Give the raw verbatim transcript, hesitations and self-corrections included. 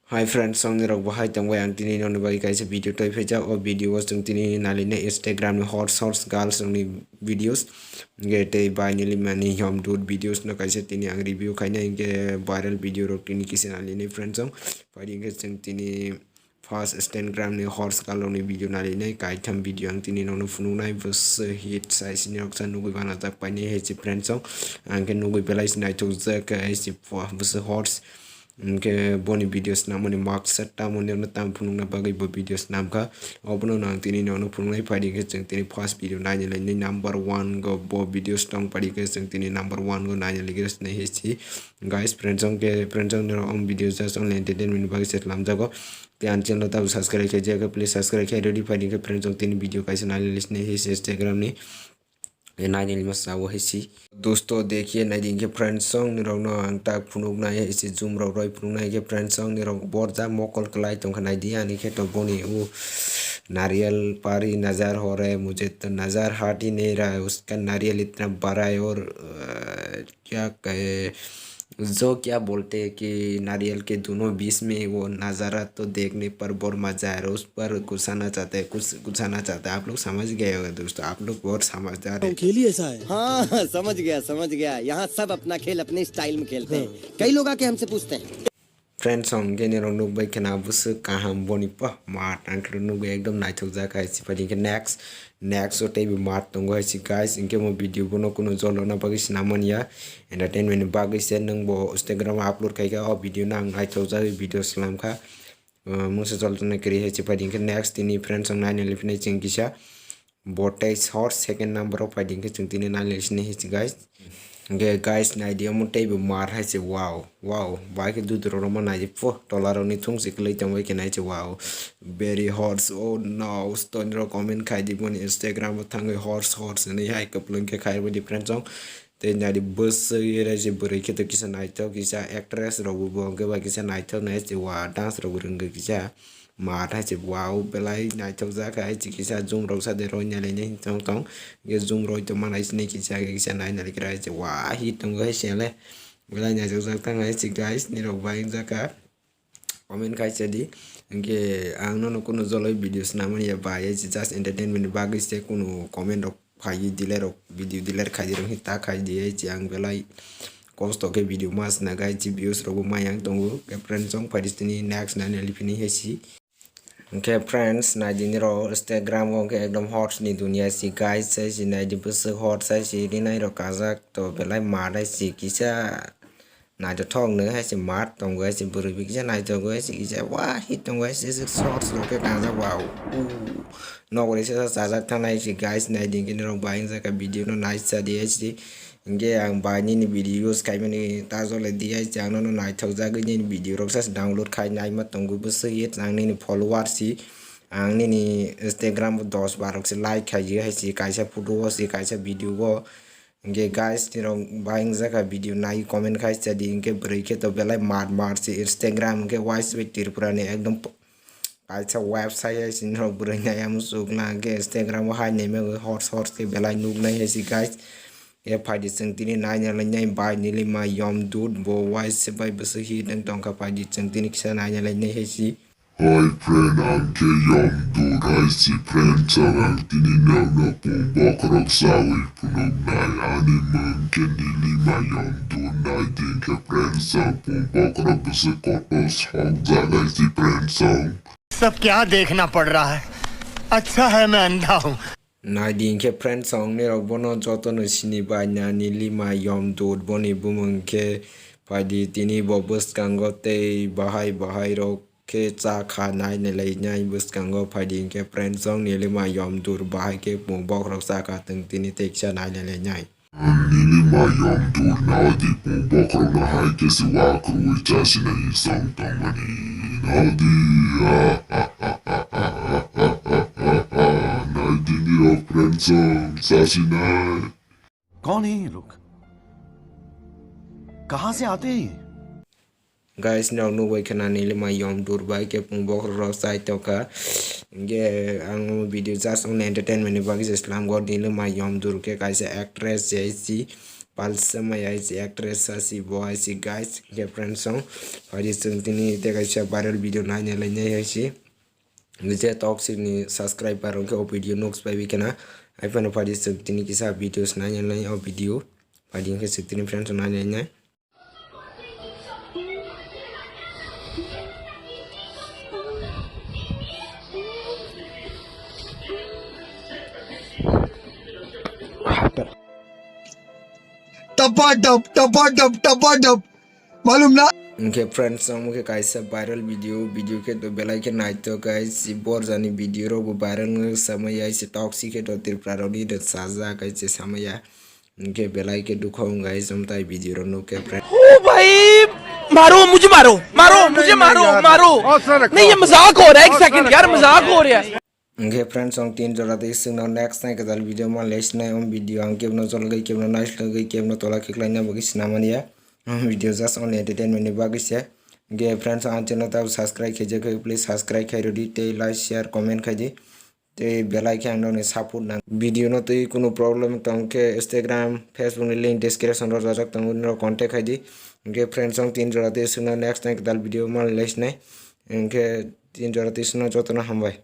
Hi friends, songni rok bahai tongbai ang tini nokni bagwi kaisa video toi phaijak. O video o chwng tini naline Instagram ni horse horse girls rokni videos. Ge tei bai nili mani yom dud videos no kaisa tini ang review khaina, ge viral video rok tini kisa naline friends song. Pari ge chwng tini first Instagram ni horse girl rokni video naline, kaitham video ang tini nokno phunuknai, bwswk hit sai sini rok sa nugwi bana jak paini hai si friends song. Ang khe nugwi belai si naithok jak hai si bwswk horse. Hwnkhe boni video swnamani maksad tamo nirokno tamo phunukna bagwi bo video swnamkha. Obono no ang tini nono phunuknai phaidi khe chwng tini first video naina lainai number one go bo video swtong phaidi khe chwng tini number one go naina laigira swnai hai si. Guys, friends song khe, friends song nirok ang video just only entertainment bagwi se lamjago. Tei ang channel tabo subscribe khe jaya khe please subscribe khe ready phaidi khe friends song tini video kaisa naina lisnai hai si Instagram ni. Naini lima sao hai si. Dosto, dekhiye naidi hinkhe friends song nirokno ang tak phunuknai hai si, zoom rok roi phunuknai hinkhe friends song nirok borja mokol kwlai tongkha naidi, ani khe to boni o nariyal pari nazar ho raha hai, mujhe to nazar hat hi nahi raha hai, uska nariyal itna bada hai aur, uh, kya kahe, जो क्या बोलते हैं कि नारियल के दोनों बीच में वो नज़ारा तो देखने पर बहुत मज़ा आ रहा है, उस पर गुस्सा ना चाहते हैं, कुछ गुस्सा ना चाहते हैं। आप लोग समझ गए होंगे दोस्तों, आप लोग बहुत समझदार हैं। खेल ही ऐसा है। हाँ, समझ गया, समझ गया। यहाँ सब अपना खेल अपने स्टाइल में खेलते हैं। हाँ। कई लोग आके हमसे पूछते हैं। Friends song gini rok nukbai khena bwswk kaham boni pa mat ang khe nukbai ekdom naithok jak hai si phaidi khe next. Next o teibo mat tongo hai si guys, hinkhe mo video bono kunu jolona bagwi swnamani ya, entertainment ni bagwi se nwng bo Instagram o upload khaikha, o video no ang naithokjagwi video swnamkha. Uh, mungsa jolona kwrwi hai si phaidi hinkhe next tini friends song naina liphinai chwng kisa bo tei short second number o phaidi hinkhe chwng tini naina liphinai hai si guys. Hinkhe guys naidi omo teibo mar hai se, wow, wow, bai khe dudurok rokma naidi pho tola rokni thung se kwlwi tongbai khe nai se, wow, very horse, oh no, stone rok comment khai di boni Instagram o thangwi horse horse hinwi hai kwplwng khe khai bo di friends song. Tei naidi bwswk ere se bwrwi khe to kisa naithok kisa actress rok bo bo hwnkhe bai kisa naithok nai se, wa dance rok bo rwngwi kisa. Mat hai se wow belai naithok jak hai se kisa zoom rok sa de roi nai lainai tong tong. Ge zoom roi tong manai sini kisa kisa nai nai kira hai se wa hit tongo hai se le. Belai naithok jak tang hai se guys nirok bai wng jak kha. Comment khai sa di. Hinkhe ang nono kunu joloi video swnamani ya bai hai se just entertainment ni bagwi se kunu comment rok phaiwi delete rok video delete khai di rok hi ta khai di hai se ang belai kosto khe video ma sna gai si views rok bo ma yang tongo. Khe friends song phaidi tini next nai nai liphini hai si. Hinkhe friends naidi nirok Instagram o hinkhe ekdom horse ni dunia si guys hai si naidi bwswk horse hai si rinai rok kajak to belai mat hai si kisa. Naithothok nw hai se mat tongo hai se bwrwi bai kisa naithogo hai se kisa wa hit tongo hai se shorts rok khe kangjak wow. Nogo risa chajak thangnai hai se guys naidi hinkhe norok bai wng jaka video no nai sa di hai se. Hinkhe ang bai nini video use khaimani ta jole di hai se ang nono naithok jagwi nini video rok sa se download khai naima tongo bwswk ye ang nini follower si. Ang nini Instagram o dos barok se like khaijak hai se kaisa photo o se kaisa video o. Hinkhe guys nirok bai wng jaka video nai comment khai sa di hinkhe bwrwi khe to belai mat mat se Instagram hinkhe wise bai Tripura ni ekdom p-, kaisa website hai se norok bwrwi nai amo chuk na hinkhe Instagram o hai nai mani horse horse khe belai nuk nai hai se guys. Khe phaidi chwng tini nai nai lai nai bai nili ma yom dud bo wise se bai bwswk hit wng tongkha phaidi chwng tini kisa nai nai lai nai hai se. Hi friend, ang khe yom dud hai si friend chwng ang tini nokno pung bokhorok sawi phunuknai. Ani mung khe nili ma yom dud nai di khe friend chwng pung bokhorok bwswk kotor sok jak hai si friend chwng. सब क्या देखना पड़ रहा है? अच्छा है मैं अंधा हूँ। Nai di hinkhe friend song nirok bono jotono sini bai na nili ma yom dud boni bumung khe phaidi tini bo bwskango tei bahai bahai rok khe cha kha nai nai lai nai bwskango phaidi hinkhe friend song nili ma yom dur bahai khe pung bokhorok cha kha tong tini tei kisa nai nai lai nai. Nini ma yom dur nai di pung bokhorok no hai khe se wa kwrwi cha sinai song tongmani. Nai di, ah, ah, ah, nai di nirok friend song cha sinai. कौन है ये लोग? कहाँ से आते हैं ये? Guys, nirok nugwi khna nili ma yom dur bai khe pung bokhorok rok chai tokha. Hinkhe ang video just only entertainment ni bagwi se slam go nili ma yom dur khe kaisa actress J C. Palsa mai hai si actress sa si bo hai si guys. Hwnkhe friends song, phaidi chwng tini tei kaisa viral video naina lainai hai si. Nijhe toxic ni subscriber hwnkhe o video nuk pai wi khena. Hai phano phaidi chwng tini kisa videos naina lai o video. Phaidi hwnkhe chwng tini friends song naina lainai. Tapadap, tapadap, tapadap. Malum na? Hwnkhe friends, omo khe kaisa viral video, video khe to belai khe naithok guys, si borjani video rok bo viral wngwi samaya, si toxic khe to Tripura rokni rwchajak hai se samaya. Hwnkhe belai khe dukha wng guys, omo tai video rok nuk khe friends. ओ भाई, मारो, मुझे मारो, मारो, मुझे मारो, मारो। नहीं, ये मजाक हो रहा है, एक सेकंड यार, मजाक हो रहा है। Hwnkhe friends, ang tin jora tei chwngno next nai kwtal video ma lesnai. Om video ang kebno cholgwi, kebno naislogwi, kebno tola khiklaina bagwi sinamaniya. Om video just only entertainment ni bagwi se. Hwnkhe friends, ang channel tab subscribe khaijak khe, please subscribe khairodi tei like, share, comment khaidi. Tei belai khe ang nokni support nang. Video no tei kunu problem tong khe Instagram, Facebook ni link description ro rwjak tongo, nini rok contact khaidi. Hwnkhe friends, ang tin jora tei chwngno next nai kwtal video ma lesnai. Hwnkhe tin jora tei chwngno jotono hambai.